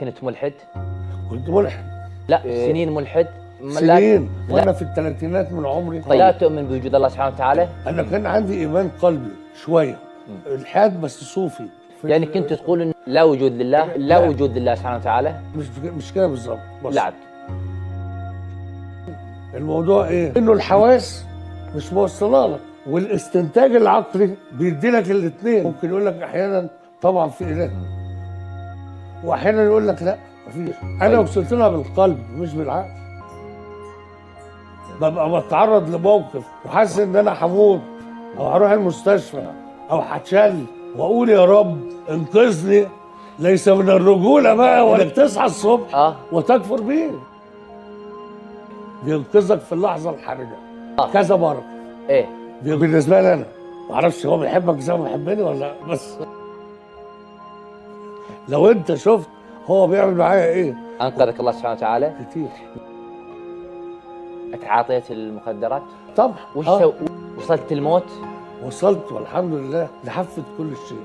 كنت ملحد؟ كنت ملحد. لا سنين ملحد؟ سنين وانا في الثلاثينات من عمري. طيب. لا تؤمن بوجود الله سبحانه وتعالى؟ انا كان عندي ايمان قلبي شوية، الحاد بس صوفي. يعني كنت تقول إن لا وجود لله، لا وجود لله سبحانه وتعالى؟ مش كده بالظبط. لا الموضوع ايه؟ انه الحواس مش موصله لك، والاستنتاج العقلي بيدي لك الاثنين. ممكن يقول لك احيانا طبعا في اله، واحيانا يقول لك لا مفيش. انا وصلت لها بالقلب مش بالعقل. ببقى بتعرض لموقف وحاسس ان انا هموت او هروح المستشفى او هتشل، واقول يا رب انقذني. ليس من الرجولة بقى وانك تصحى الصبح وتكفر بيه. بينقذك في اللحظة الحرجة كذا مرة. ايه بالنسبة لي انا ما اعرفش هو بيحبك زي ما بيحبني ولا لا، بس لو انت شفت هو بيعمل معايا ايه. انقذك الله سبحانه وتعالى كتير. تعاطيت المخدرات؟ طبعا. وش وصلت الموت؟ وصلت والحمد لله لحفة كل شيء،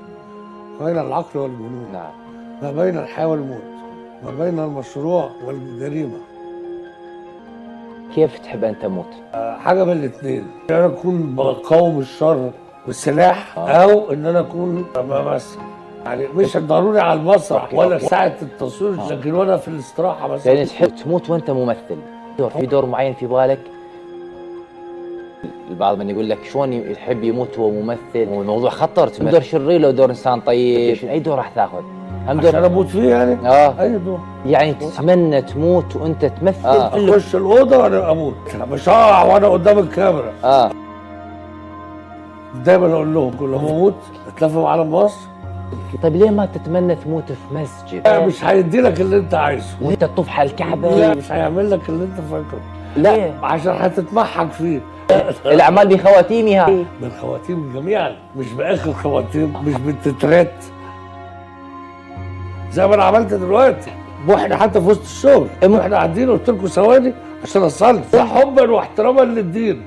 بين العقل والجنون. نعم. ما بين الحياة والموت، ما بين المشروع والجريمة. كيف تحب أن تموت؟ حاجة من الاثنين، إن أنا أكون بقاوم الشر بالسلاح، أو إن أنا أكون بمثل. يعني مش ضروري على المسرح ولا ساعة التصوير، لكن وأنا في الاستراحة مثلا. يعني تحب تموت وأنت ممثل؟ في دور معين في بالك؟ البعض من يقول لك شلون يحب يموت وهو ممثل، والموضوع خطر. دور شرير لو دور انسان طيب، اي دور راح تاخذ؟ هم دور عشان اموت فيه يعني؟ اي دور. يعني تتمنى تموت وانت تمثل؟ اخش الاوضة وانا اموت، مش هقع وانا قدام الكاميرا. دايما اقول لهم كل ما اموت اتلفوا على مصر. طيب ليه ما تتمنى تموت في مسجد؟ لا مش هيدي لك اللي انت عايزه. وانت تطوف على الكعبة؟ لا مش هيعمل لك اللي انت فاكره. لا عشان هتتمحك فيه. الاعمال بخواتيمها. بالخواتيم جميعا، مش باخر خواتيم، مش بالتترات زي ما انا عملت دلوقتي. واحنا حتى في وسط الشغل واحنا قاعدين قلت لكم ثواني عشان اصلي، ده حبا واحتراما للدين.